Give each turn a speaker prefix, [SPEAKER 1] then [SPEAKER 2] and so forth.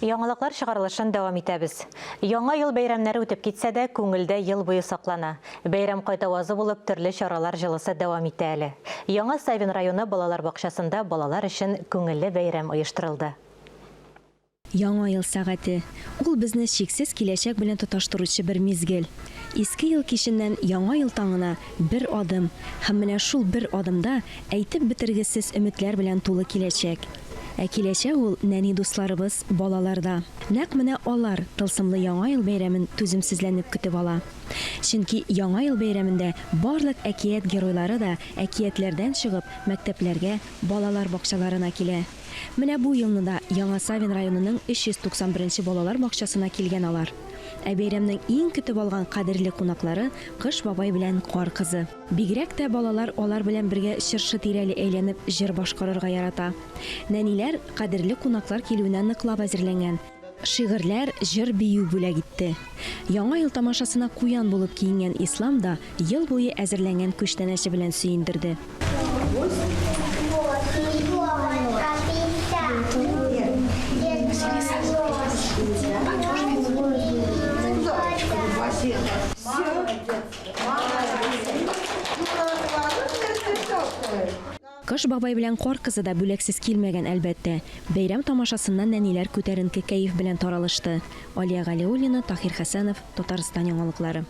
[SPEAKER 1] Яңалыклар чыгарылышын дәвам итәбез. Яңа ел бәйрәмнәре үтеп китсә дә, күңелдә ел буе саклана. Бәйрәм кайтавазы булып төрле чаралар җылысы дәвам итә әле. Яңа Савин районы балалар бакчасында балалар өчен күңелле бәйрәм оештырылды.
[SPEAKER 2] Яңа ел сәгате. Ул безне чиксез киләчәк белән тоташтыручы бер мизгел. Иске ел киченнән Яңа ел таңына бер адым, һәм менә шул бер адымда әйтеп бетергесез өметләр белән тулы киләчәк. Ә киләчәк ул, нәни дусларыбыз, балаларда. Нәкъ менә алар тылсымлы Яңа ел бәйрәмен түземсезләнеп көтеп ала. Чөнки Яңа ел бәйрәмендә барлык әкият геройлары да әкиятләрдән чыгып, мәктәпләргә, балалар бакчаларына килә. Менә бу елны да Яңа Савин районының 391 нче балалар бакчасына килгән алар. Ә бәйрәмнең иң көтеп алган кадерле кунаклары, Кыш бабай белән Кар кызы. Бигрәк тә балалар алар белән бергә чыршы тирәли әйләнеп җыр башкарырга ярата. Нәниләр кадерле кунаклар килүенә ныклап әзерләнгән. Шигырьләр, җыр-бию бүләк итте. Яңа ел тамашасына куян булып киенгән Ислам да ел буе әзерләнгән күчтәнәче белән сөендерде. Кыш бабай белән Кар кызы да бүләксез килмәгән, әлбәттә. Бәйрәм тамашасыннан нәниләр күтәренке кәеф белән таралышты. Алия Галиуллина, Таһир Хәсәнов, Татарстан яңалыклары.